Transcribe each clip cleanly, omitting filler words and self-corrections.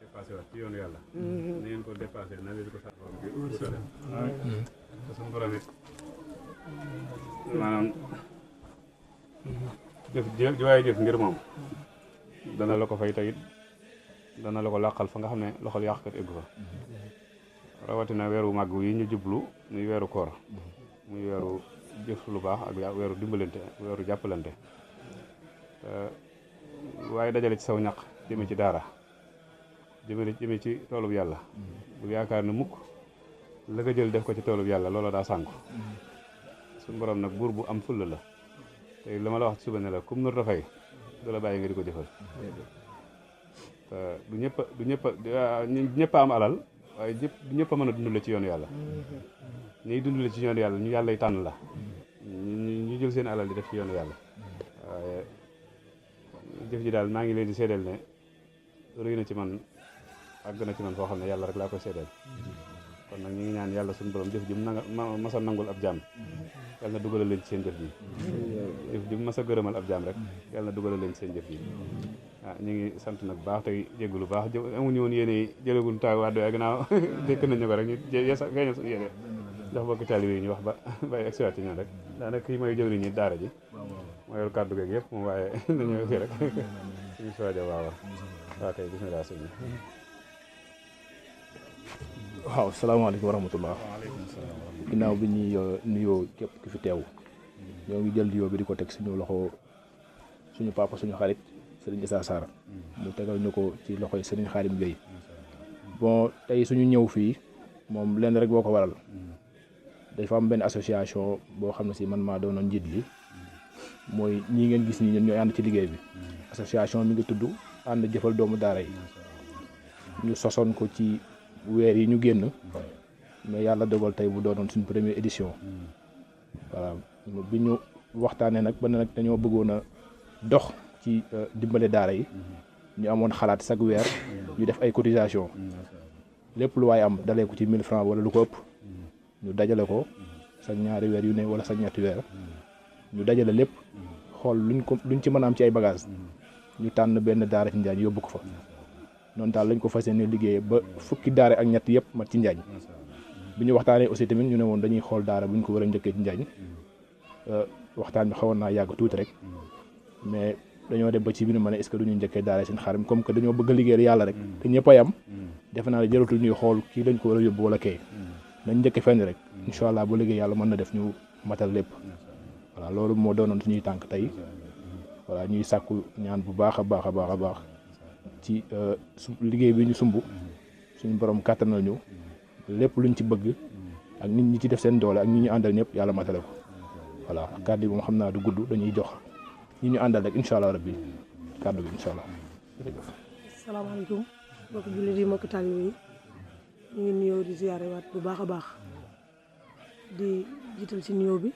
dépassé waat ci yoonu yàlla ni ngeen ko dépassé na leen ko sax te suñu borom it maanaam jëf ji waaye jëf ngir moom dana la ko fay tayit dana la ko làqal fa nga xam ne loxol yàqkat eggu fa rawatina weeru màgg yi ñu jublu muy weeru koor muy weeru jëf lu baax ak weeru dimbalante weeru jàppalante waaye dajale ci saw ñaq jëme ci daara jëme ci toolub yàlla bu yaakaar ne mukk la nga jël def ko ci toolub yàlla loola daa sànku suñu borom nag buur bu am fulla la te la ma la wax ci suba ne la kum nur dafay du la bàyyi nga di ko jëfal du ñëpp am alal waaye du ñëpp a mën a dundale ci yoonu yàlla ñuy dundale ci yoonu yàlla ñu yàlla tànn la ñu jël seen alal di def ci yoonu yàlla waaye jëf ji daal maa ngi leen di seedeel ne rëy na ci man àgg na ci man foo xam ne yàlla rek laa koy seedeel kon nag ñu ngi ñaan yàlla suñu borom jëf ji masa nangul ab jaam yàlla na dugalal leen ci seen jëf ji jëf ji masa gërëmal ab jaam rek yàlla na dugalal leen ci seen jëf ji waaw ñu ngi sant nag baax tey jégalu baax amuñu woon yéene jëlagul taw waat waaye gannaaw dégg nañu ko rek ñu feeñal suñu yéene ndax bokki taalibe yi ñu wax ba exwaat ci ñun rek daanaka kii mooy jëwriñ ñi daara ji moo yor kàddu geeg yëpp moom waaye nañu fii rek suñu sojo waaw kay bismillah sëñ waaw salaamaaleykum wa rahmatullah ginnaaw bi ñuy nuyoo képp ki fi teew ñoo ngi jël nuyoo bi di ko teg suñu loxo suñu papa suñu xarit Serigne Issa Sarr mu tegal ñu ko ci loxoy Serigne Khadim Gueye bon tey suñu ñëw fii moom lenn rek boo ko waral dafa am benn association boo xam ne si man maa doonoon njiit li mooy ñii ngeen gis nii ñun ñooy ànd ci liggéey bi association mi ngi tudd ànd jëfal doomu daara yi ñu sosoon ko ci weer yi ñu génn mais yàlla dogal tey bu doonoon suñu première édition voilà bi ñu waxtaanee nag ba ne nag dañoo bëggoon a dox ci dimbale daara yi ñu amoon xalaat chaque weer ñu def ay cotisation lépp lu waaye am dalee ko ci 1000 francs wala lu ko ëpp ñu dajale ko sa ñaari weer yu ne wala sa ñetti weer ñu dajale lépp xool luñ ci mën a am ci ay bagages ñu tànn benn daara ci Njaañ yóbbu ko fa noonu daal lañ ko fas yéene liggéeyee ba fukki daara ak ñett yëpp mat ci Njaañ bi ñu waxtaanee aussi tamit ñu ne woon dañuy xool daara bu ñu ko war a njëkkee ci Njaañ waxtaan bi xawoon naa yàgg tuuti rek mais dañoo dem ba ci biir ma ne est-ce que duñu njëkkee daara seen xarim comme que dañoo bëgg a liggéeyal yàlla rek te ñëpp a yam defe naa ne jaratul ñuy xool kii lañ ko war a yóbbu wala kay nañ njëkke fenn rek incha allah bu liggéey yàlla mën na def ñu matal lépp voilà loolu moo doonoon suñuy tànk tey voilà ñuy sàkku ñaan bu baax a baax a baax a baax ci liggéey bi ñu sumb suñu borom kàttanal ñu lépp luñ ci bëgg ak nit ñi ci def seen doole ak ñi ñu àndal ñëpp yàlla matale ko voilà kàddu bi moom xam naa du gudd dañuy jox ñi ñu àndal rek incha allah rabbi kàddu bi incha allah jërëjëf. salaamaaleykum mbokk jullit yi mbokk taalibe yi ñu ngi nuyoo di ziyaare waat bu baax a baax di jiital ci nuyoo bi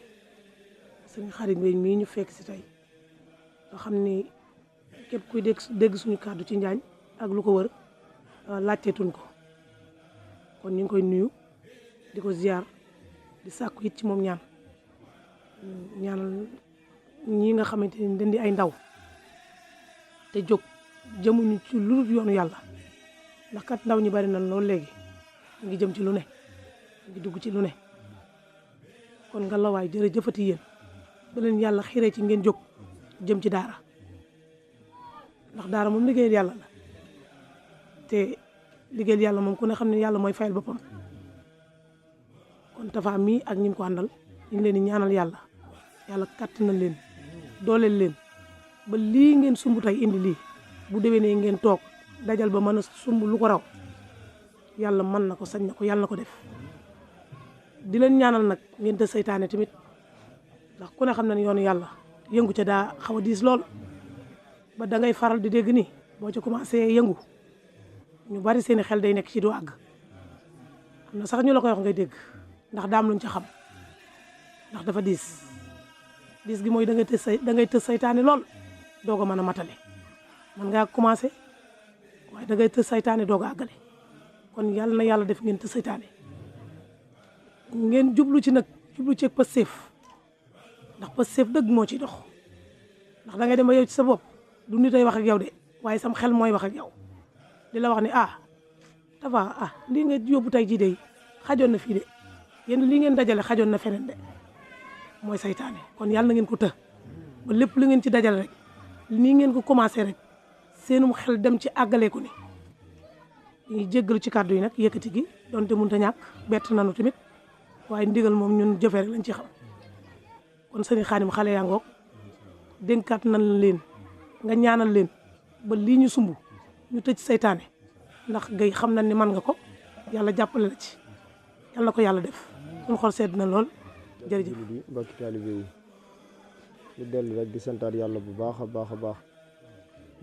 sëñ xarit bi mii ñu fekk si tey nga xam ni képp kuy dégg suñu kàddu ci Njaañ ak lu ko wër laajteetuñ ko kon ñu ngi koy nuyu di ko ziyaar di sàkku it ci moom ñaanal ñi nga xamante ni dañ di ay ndaw te jóg jëmuñu ci lu dul yoonu yàlla ndax kat ndaw ñi bari na loolu léegi ñu ngi jëm ci lu ne ñu ngi dugg ci lu ne kon nga la waay jërëjëfati yéen ba leen yàlla xiree ci ngeen jóg jëm ci daara ndax daara moom liggéeyal yàlla la te liggéeyal yàlla moom ku ne xam ne yàlla mooy fayal boppam kon Tafa mii ak ñi mu ko àndal ñu ngi leen di ñaanal yàlla kàttanal leen dooleel leen ba lii ngeen sumb tey indi lii bu déwénee ngeen toog dajal ba mën a sumb lu ko raw yàlla mën na ko sañ na ko yàlla na ko def di leen ñaanal nag ngeen te seytaane tamit ndax ku ne xam na ne yoonu yàlla yëngu ca daa xaw a diis lool ba da ngay faral di dégg ni boo ci commencé yëngu ñu bari seeni xel day nekk ci du àgg am na sax ñu la koy wax ngay dégg ndax daam luñ ca xam ndax dafa diis gi mooy da ngay tës saytaane lool doog a mën a matale man ngaa commencé waaye da ngay tës saytaane doog a àggale kon yàlla na yàlla def ngeen tës saytaane ngeen jublu ci nag jublu ci ak Pastef ndax Pastef dëgg moo ciy dox ndax da ngay dem ba yow ci sa bopp du nit ay wax ak yow de waaye sam xel mooy wax ak yow di la wax ni Tapha lii nga yóbbu tey jii de xajoon na fii de yéen lii ngeen dajale xajoon na feneen de mooy saytaane kon yàlla na ngeen ko të ba lépp lu ngeen ci dajale rek nii ngeen ko commencé rek seenum xel dem ci àggalee ko ni ñuy jéggalu ci kàddu yi nag yëkkati gi donte mënut a ñàkk bett nanu tamit waaye ndigal moom ñun jëfee rek lañ ci xam kon sëriñ Xaadim xale yaa ngoog dénkaat nan leen nga ñaanal leen ba lii ñu sumb ñu tëj saytaane ndax gay xam nañ ni man nga ko yàlla jàppale la ci yàlla na ko yàlla def suñu xol sedd na lool jërëjëf di mbokki taalibe yi ñu dellu rek di santaat yàlla bu baax a baax a baax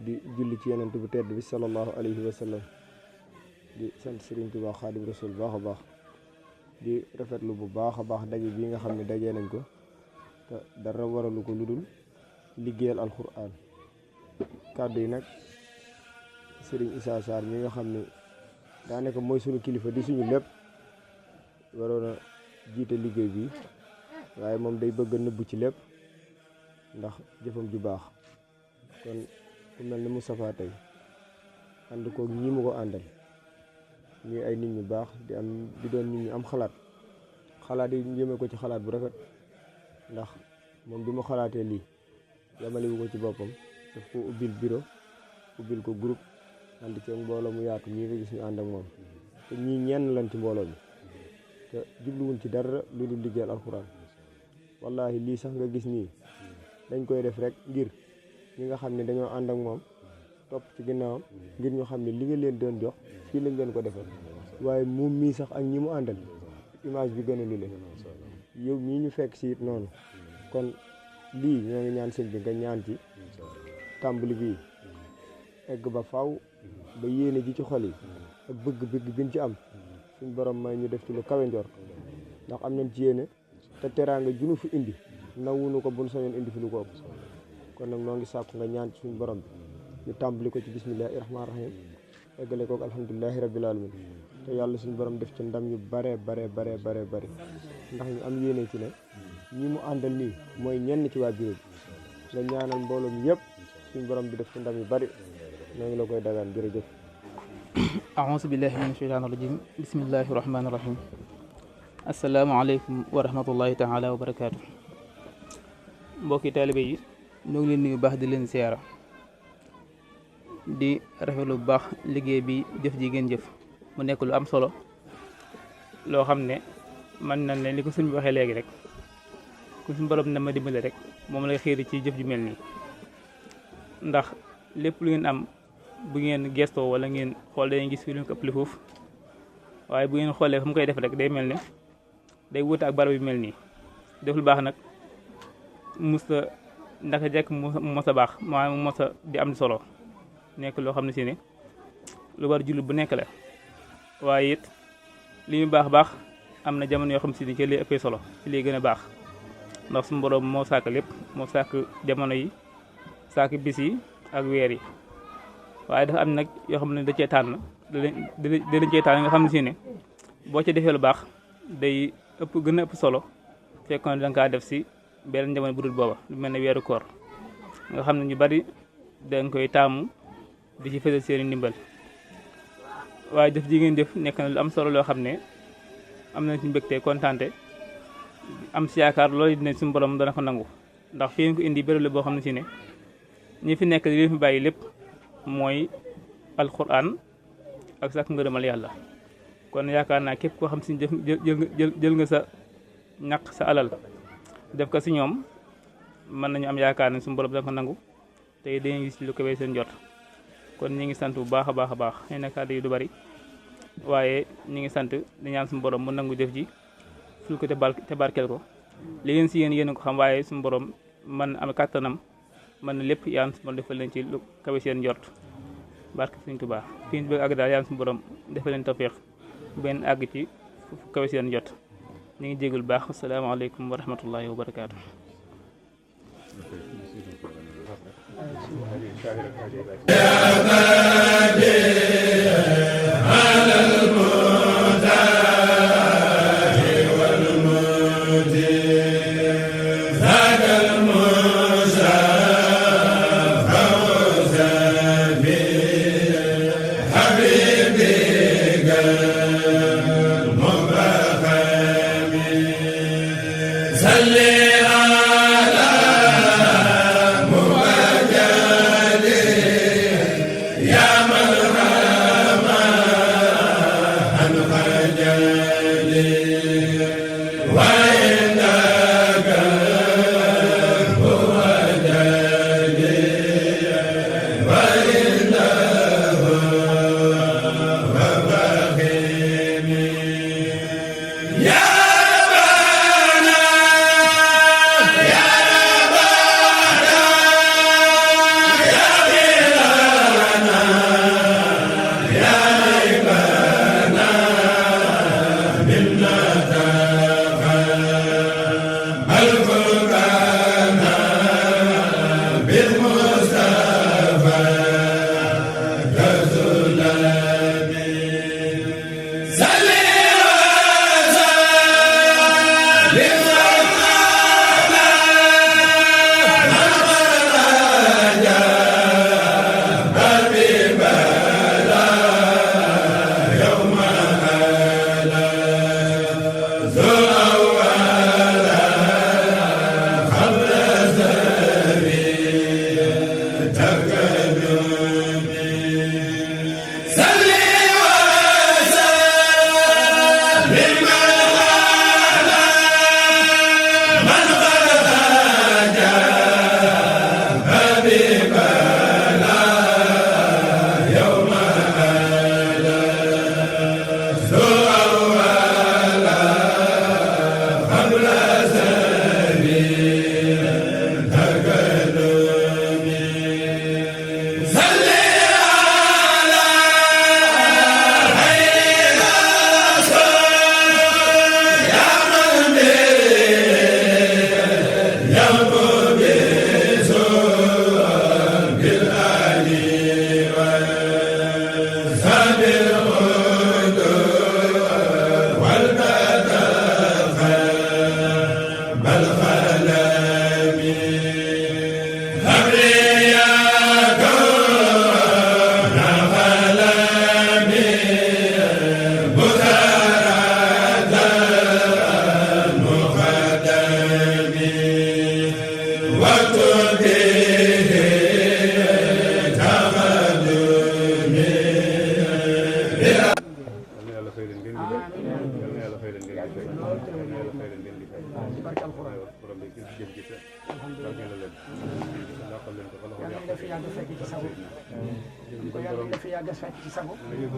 di julli ci yonent bu tedd bi sallallahu alayhi wa sallam di sant Sëriñ Tuubaa Xaadim Rasul baax a baax di rafetlu bu baax a baax daje bii nga xam ne dajee nañ ko te dara waralu ko lu dul liggéeyal alxuraan kàddu yi nag Sëriñ Issa Sarr mi nga xam ne daanaka mooy suñu kilifa di suñu lépp waroon a jiite liggéey bi waaye moom day bëgg a nëbbu ci lépp ndax jëfam ju baax kon ku mel ni Moustapha tey ànd ko ñi mu ko àndal ñuy ay nit ñu baax di doon nit ñu am xalaat yi jëmee ko ci xalaat bu rafet ndax moom bi mu xalaatee lii yamale wu ko ci boppam daf ko ubbil bureau ubbil ko groupe ànd ci mbooloo mu yaatu ñii nga gis ñu ànd ak moom te ñii ñenn lan ci mbooloo mi te jubluwuñ ci dara lu dul liggéeyal alxuraan wallahi lii sax nga gis nii dañ koy def rek ngir ñi nga xam ne dañoo ànd ak moom topp ci ginnaawam ngir ñu xam ne li nga leen doon jox fii lañ leen ko defal waaye moom mii sax ak ñi mu àndal image bi gën a lu leen yow mii ñu fekk si it noonu kon lii ñoo ngi ñaan sëñ bi nga ñaan ci tàmbali bii egg ba faw ba yéene ji ci xol yi ak bëgg-bëgg biñ ci am suñ borom may ñu def ci lu kawe njort ndax am nañ ci yéene te teraanga junu fi indi nawunu ko buñ sañoon indi fi lu ko ëpp kon nag noo ngi sàkku nga ñaan ci suñ borom bi ñu tàmbali ko ci bismillahi rahmaani rahim eggale kook alhamdulilahi rabbil alamin te yàlla suñ borom def ci ndam yu bare ndax ñu am yéene ci ne ñi mu àndal nii mooy ñenn ci waa bureau bi nga ñaanal mbooloo mi yëpp suñ borom bi def ci ndam yu bari ñoo ngi la koy dagaan jërëjëf. a'uuzu billahi mina shaytaani rajim bismillahi rahmaani rahim asalaamaaleykum wa rahmatullahi taala wa barakaatu. mbokki taalibe yi ñoo ngi leen nuyu baax di leen siyaara di rafetlu bu baax liggéey bi jëf ji ngeen jëf mu nekk lu am solo loo xam ne man na ne li ko suñ bi waxee léegi rek ku suñ borom na ma dimbale rek moom lay xiiri ci jëf ju mel nii ndax lépp lu ngeen am bu ngeen gestoo wala ngeen xool dañuy gis fi lu ko ëpp li foofu waaye bu ngeen xoolee fu mu koy def rek day mel ne day wuute ak barab yu mel nii def lu baax nag musa ndaka jekk mu mos a baax maanaam mu mos a di am solo nekk loo xam ne si ne lu war jullit bu nekk la waaye it li mu baax am na jamono yoo xam si ne ci lay ëppee solo ci lay gën a baax ndax suñu borom moo sàkk lépp moo sàkk jamono yi sàkk bis yi ak weer yi waaye dafa am nag yoo xam ne da cee tànn dinañ cee tànn nga xam ne si ne boo ci defee lu baax day gën a ëpp solo fekkoon da nga kaa def si benn jamono bu dul booba lu mel ne weeru koor nga xam ne ñu bari dañ koy taamu di ci fësal seeni ndimbal waaye jëf ji ngeen def nekk na lu am solo loo xam ne am na ci mbégte kontaante am si yaakaar loolu dina suñu borom dana ko nangu ndax fi ngeen ko indi béréb la boo xam ne si ne ñi fi nekk li leen fi bàyyi lépp mooy alquran ak sax ngërëmal yàlla kon yaakaar naa képp koo xam si jël nga sa ñaq sa alal def ko si ñoom mën nañu am yaakaar ne suñu borom dana ko nangu te dañuy gis lu ko wéy seen jot kon ñi ngi sant bu baax a baax a baax xëy na kàddu yi du bari waaye ñi ngi sant di ñaan suñu borom mu nangu jëf ji ful ko te barkeel ko li ngeen si yéen ko xam waaye suñu borom man am kàttanam mën na lépp yaan suñu borom defal leen ci lu kawe seen njort barke Sëriñ Tuubaa fi ñu bëgg àgg daal yaan suñu borom defal leen tawfeex benn àgg ci fu kawe seen njort ñu ngi jégul baax asalaamaaleykum wa rahmatullahi wa barakaatu.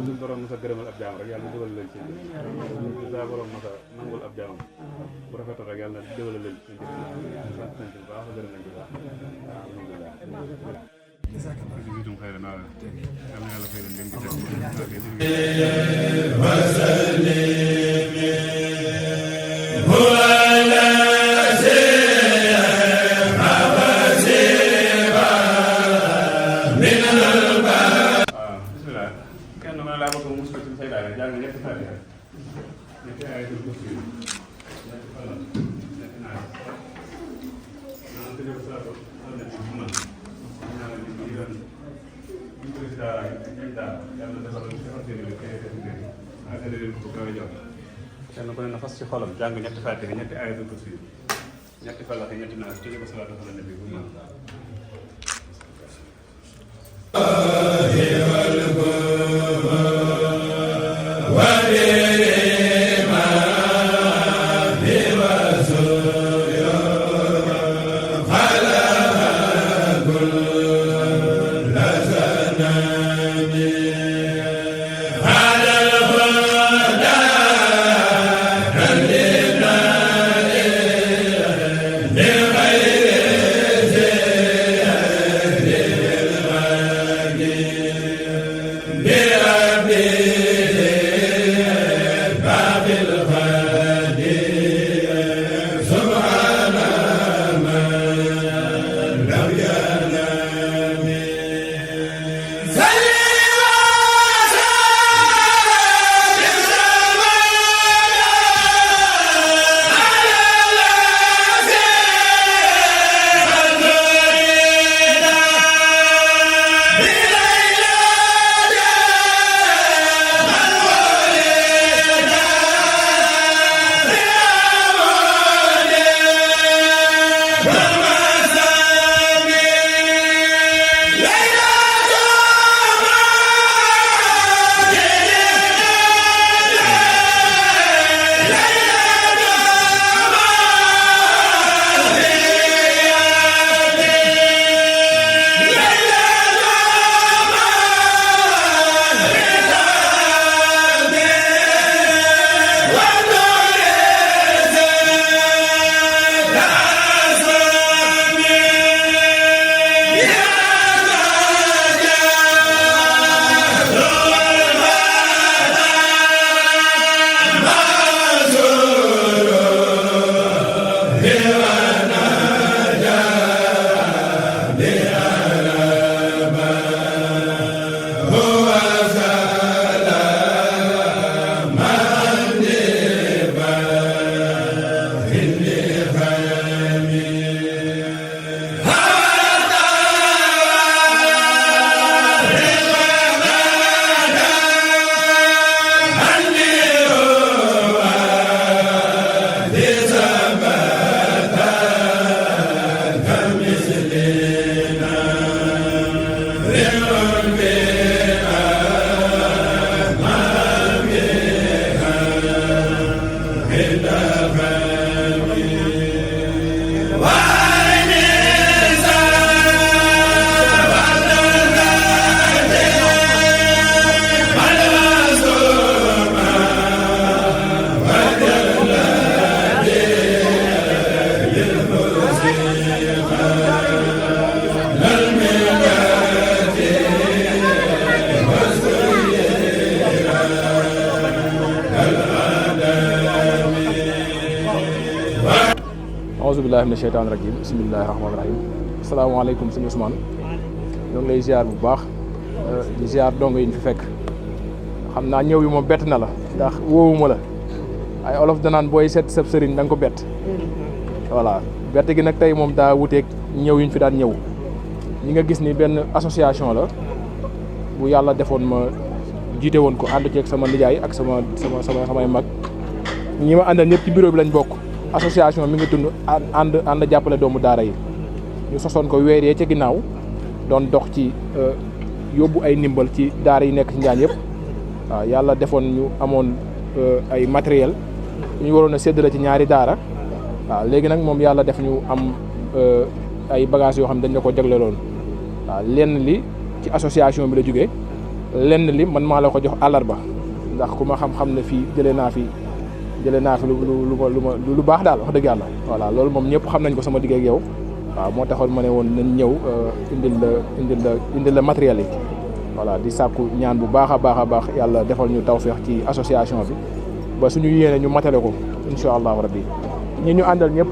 suñu borom mos a gërëmal ab jaam rek yàlla dugal leen ci saa borom mos a nangul ab jaam bu rafetoon rek yàlla dugal leen ci sant nañ ci bu baax gërëm nañ ci bu baax alhamdulilah jiitum xëy na yàlla yàlla fay leen kenn ku ne na fas ci xolam jàng ñetti Faatiha ñetti ayatul kursi ñetti falaq ñetti naas ci ko salaatu ala nabi bu billahi mina sheytaani rajim bismillahi rahmaani rahim asalaamaaleykum sëñ Ousmane ñoo ngi lay ziar bu baax di ziar dong yi ñu fi fekk xam naa ñëw yi moom bett na la ndax wóowuma la ay olof danaan booy seet sab sëriñ da nga ko bett voilà bett gi nag tey moom daa wuteeg ñëw yi ñu fi daan ñëw ñi nga gis ni benn association la bu yàlla defoon ma jiite woon ko ànd ceeg sama nijaay ak samay mag ñi ma àndal ñëpp ci bureau bi lañ bokk association mi ngi tund ànd jàppale doomu daara yi ñu sosoon ko weer yee ca ginnaaw doon dox ci yóbbu ay ndimbal ci daara yi nekk ci Njaañ yëpp waaw yàlla defoon ñu amoon ay matériel ñu waroon a séddale ci ñaari daara waaw léegi nag moom yàlla def ñu am ay bagages yoo xam dañ la ko jagleloon waaw lenn li ci association bi la jógee lenn li man maa la ko jox àllarba ndax ku ma xam-xam ne fii jëlee naa fi lu baax daal wax dëgg yàlla voilà loolu moom ñëpp xam nañ ko sama digg ak yow waaw moo taxoon ma ne woon nañ ñëw indil la matériel yi voilà di sàkku ñaan bu baax a baax yàlla defal ñu tawfeex ci association bi ba suñu yéene ñu matale ko incha allahu rabbi ñi ñu àndal ñëpp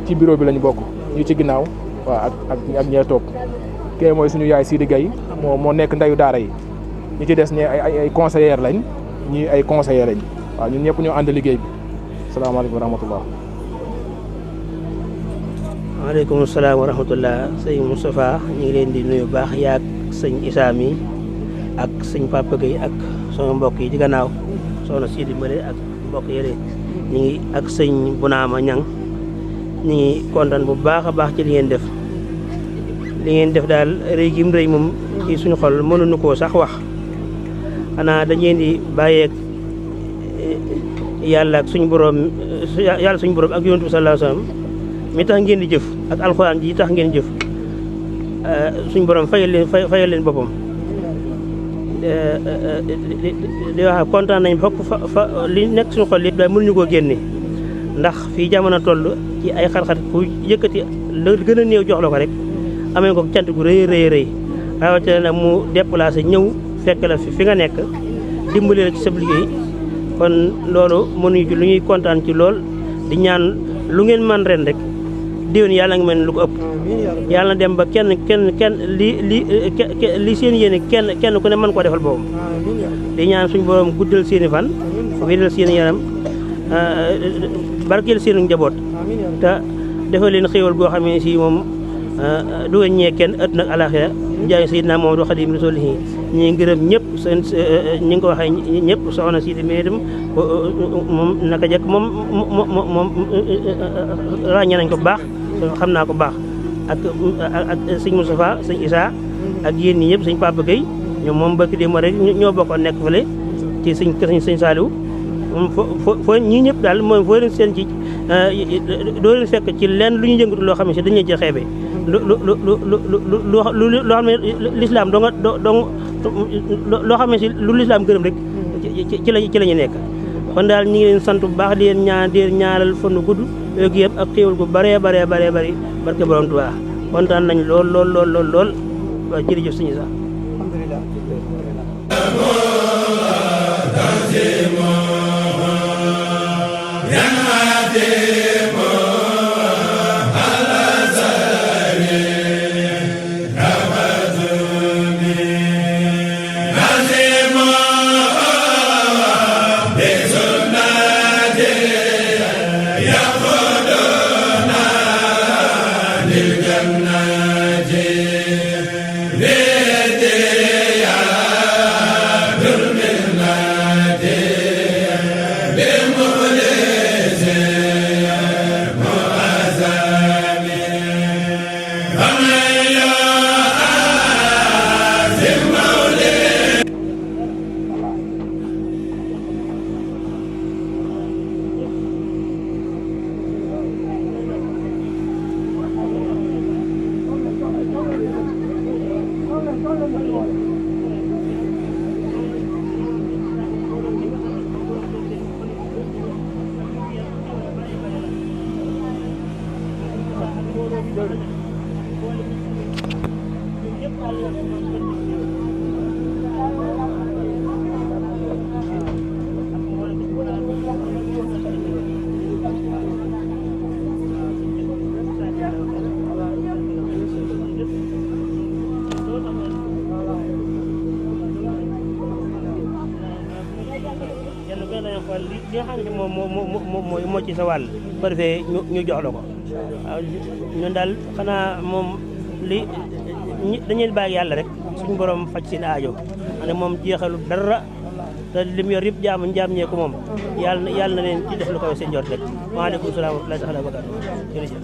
ci bureau bi lañ bokk ñu ci ginnaaw waaw ak ñee toog kee mooy suñu yaay Sidi Gaye moo nekk ndeyu daara yi ñi ci des ne ay conseillers lañ ñi ay conseillers lañ waaw ñun ñëpp ñoo ànd liggéey bi salaamaaleykum wa rahmatullah. waaleykum salaam wa rahmatullah sëñ Moustapha ñu ngi leen di nuyu baax yaag sëñ Issa mi ak sëñ Papa Gueye ak sama mbokk yi ci gannaaw soxna Sidi Mbale ak mbokk yële ñu ngi ak sëñ Bunaama Ñang ñu ngi kontaan bu baax a baax ci li ngeen def daal rëy gi mu rëy moom ci suñu xol mënuñu koo sax wax xanaa dañ leen di bàyyeeg yàlla ak suñu borom ak yonent bi sallallahu alayhi wasallam mi tax ngeen di jëf ak alxuraan ji tax ngeen jëf suñu borom fayal leen boppam di wax kontaan nañ fokk fa li nekk suñu xol yëpp daal mënuñu koo génne ndax fii jamono toll ci ay xar-xar ku yëkkati la gën a néew jox la ko rek amee ko cant gu rëy rawatina nag mu déplacé ñëw fekk la fi nga nekk dimbali la ci sa liggéey kon loolu mënuñu ci lu ñuy kontaan ci lool di ñaan lu ngeen man ren rek déwén yàlla nga mel lu ko ëpp yàlla na dem ba kenn li seen yéene kenn ku ne mën koo defal boobu di ñaan suñu borom guddal seeni fan wéral seeni yaram barkeel seenu njaboot te defal leen xéewal goo xam ne si moom du ngeen ñee kenn ëtt nag alaxira jaay Seydina Muhammadu Xaadimu Rasuulihi ñi ngi gërëm ñëpp seen ñi ngi ko waxee ñëpp soxna si mais itam moom naka jekk moom ràññee nañ ko bu baax xam naa ko bu baax ak sëñ Moustapha sëñ Issa ak yéen ñi ñëpp sëñ Papa Gueye ñoom moom bëkk démb rek ñoo bokkoon nekk fële ci sëñ Saliou moom foo ñii ñëpp daal mooy foo leen seen ci doo leen fekk ci lenn lu ñu yëngatu loo xam ne si dañu leen ci xeebe loo xam ne lislaam loo xam ne si lu lislaam gërëm rek ci la ñu nekk kon daal ñi ngi leen sant bu baax di leen ñaanal fan gudd yooyu yëpp ak xéewal gu bare bari barke borom Tuubaa kontaan nañ lool waaw jërëjëf suñu sax ki nga xam ne moo ci sa wàll ko defee ñu jox la ko waaw ñun daal xanaa moom li dañuy bàyyi yàlla rek suñu borom faj seen aajo ane moom jeexalu dara te lim yor yëpp jaam ñee ko moom yàlla na leen ci def lu kaw seen jot rek waaleykum salaam wa rahmatullahi taala wa barakatuh jërëjëf